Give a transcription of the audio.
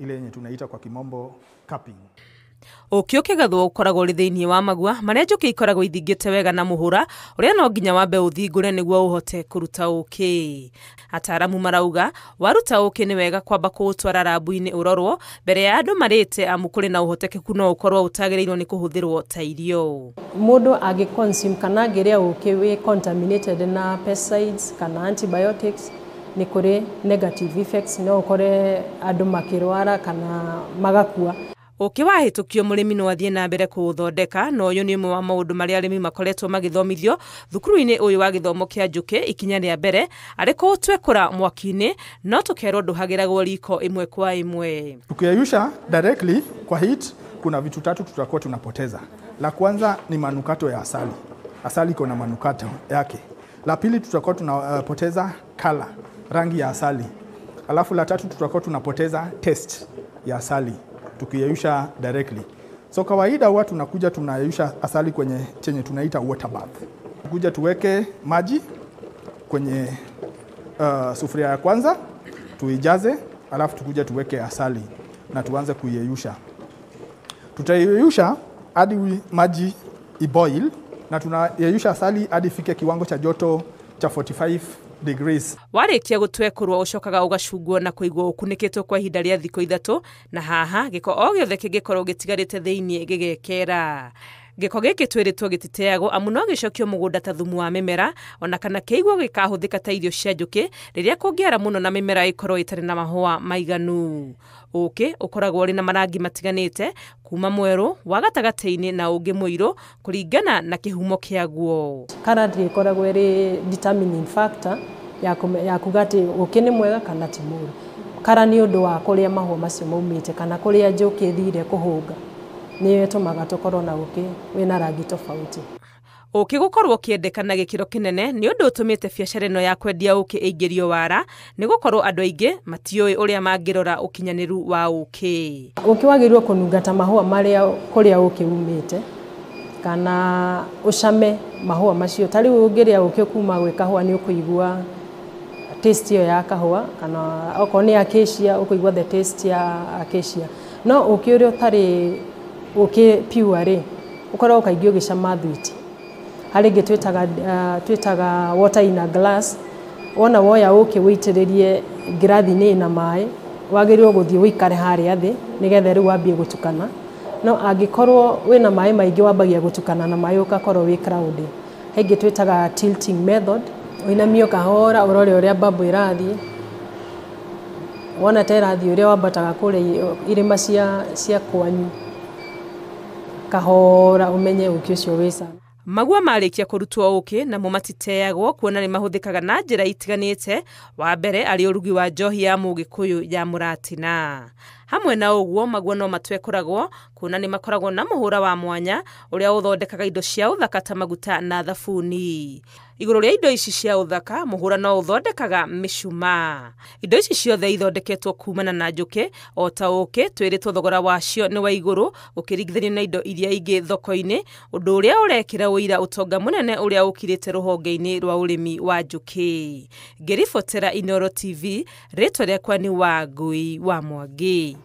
ile yenye tunaita kwa kimombo capping. Ũkĩ ũkĩgethwo ũkoragwo ũrĩ thĩinĩ wa magua marĩa njũkĩ ikoragwo ithingĩte wega na mũhũra ũrĩa no nginya wambe ũthingũre nĩguo ũhote kũruta ũkĩ. Ataaramu marauga waruta ũkĩ nĩ wega kwamba kũũtwara rambu-inĩ ũrorwo mbere ya andũ marĩte, amu kũrĩ na ũhotekeku no ũkorwo ũtagĩrĩirwo nĩ kũhũthĩrwo ta irio. Mũndũ angĩ consume kana angĩrĩa ũkĩ wĩ contaminated na pesticides kana antibiotics, nĩ kũrĩ negative effects, no ũkore andũ makĩrwara kana magakua. Ũkĩ wahĩtũkio mũrĩmi no athiĩ na mbere kũũthondeka, na ũyũ nĩ ũmwe wa maũndũ marĩa arĩmi makoretwo magĩthomithio thukuru-inĩ ũyũ wa gĩthomo kĩa njũkĩ. Ikinya rĩa mbere arĩ kũũtwekũra mwaki-inĩ, no tũkerwo ndũhagĩragwo riko ĩmwe kwa ĩmwe. Tukiyeyusha directly kwa heat, kuna vitu tatu tutakuwa tunapoteza. La kwanza ni manukato ya asali. Asali iko na manukato yake. La pili tutakuwa tunapoteza color, rangi ya asali. Alafu la tatu tutakuwa tunapoteza taste ya asali tukiyeyusha directly. So kawaida huwa tunakuja tunayeyusha asali kwenye chenye tunaita water bath. Kuja tuweke maji kwenye sufuria ya kwanza, tuijaze, alafu tukuja tuweke asali na tuanze kuiyeyusha. Tutaiyeyusha hadi maji iboil, na tunayeyusha asali hadi ifike kiwango cha joto cha 45 degrees. Warĩkia gũtwekũrwo ũcokaga ũgacungwo na kũigwo ũkunĩkĩtwo kwa ihinda rĩa thikũ 3, na haha gĩko o gĩothe kĩngĩkorwo gĩtigarĩte thĩinĩ gĩgekera. Gĩko gĩkĩ twĩrĩtwo gĩtiteagwo amu no gĩcokio mũgũnda ta thumu wa mĩmera, ona kana kĩigwo gĩkahũthĩka ta irio cia njũkĩ rĩrĩa kũngĩara mũno na mĩmera ĩkorwo ĩtarĩ na mahũa maiganu. Ũkĩ ũkoragwo ũrĩ na marangi matiganĩte kuma mwerũ, wa gatagatĩ-inĩ na ũngĩ mũirũ kũringana na kĩhumo kĩaguo. Colour ĩkoragwo ĩrĩ determining factor ya kuga atĩ ũkĩ nĩ mwega kana ti mũru. Colour nĩ ũndũ wa kũrĩa mahũa macio maumĩte kana kũrĩa njũkĩ ĩthire kũhũnga, nĩyo ĩtũmaga tũkorwo na ũkĩ wĩna rangi tofauti. Ũkĩ gũkorwo ũkĩendeka na gĩkĩro kĩnene nĩ ũndũ ũtũmĩte biacara ĩno ya kwendia ũkĩ ĩingĩrio wara, nĩ gũkorwo andũ aingĩ matiũĩ ũrĩa mangĩrora ũkinyanĩru wa ũkĩ. Ũkĩ wagĩrĩirwo kũnunga ta mahũa marĩa kũrĩa ũkĩ umĩte, kana ũcame mahũa macio. Ta rĩu ũngĩrĩa ũkĩ kuma gwĩ kahũa nĩ ũkũigua taste ĩyo ya kahũa, kana okorwo nĩ acacia ũkũigua the taste ya acacia. No ũkĩ ũrĩa ũtarĩ ũkĩ pure rĩ, ũkoragwo kaingĩ ũgĩcama thwiti. Harĩ ĩngĩ twĩtaga water in a glass. Wona woya ũkĩ wĩitĩrĩrie ngirathi-inĩ ĩna maĩ, wagĩrĩirwo gũthiĩ ũikare harĩa thĩ nĩgetha rĩu wambie gũtukana. No angĩkorwo wĩna maĩ maingĩ wambagia gũtukana na maĩ ũgakorwo wĩ cloudy. He ĩngĩ twĩtaga tilting method, ũinamio kahora ũrore ũrĩa bubble ĩrathiĩ. Wona ta ĩrathiĩ ũrĩa wambataga kũrĩa irĩma cia kwanyu, kahora ũmenye ũkĩ ũcio wĩ sawa. Magua marĩkia kũrutwo ũkĩ namo matiteagwo kuona nĩ mahũthĩkaga na njĩra itiganĩte. Wa mbere arĩ ũrugi wa njohi ya mũgĩkũyũ ya mũratina. Hamwe na ũguo magua no matwekũragwo kuona nĩ makoragwo na mũhũra wa mwanya ũrĩa ũthondekaga indo cia ũthaka ta maguta na thabuni. Igũrũ rĩa indo ici cia ũthaka, mũhũra no ũthondekaga mĩcumaa. Indo ici ciothe ithondeketwo kumana na njũkĩ, o ta ũkĩ twĩrĩtwo thogora wacio nĩ wa igũrũ ũkĩringithanio na indo iria ingĩ thoko-inĩ, ũndũ ũrĩa ũrekĩra ũira ũtonga mũnene ũrĩa ũkirĩte rũhonge-inĩ rwa ũrĩmi wa njũkĩ. Ngĩribotera Inooro TV, rĩtwa rĩakwa nĩ Wangũi wa Mwangi.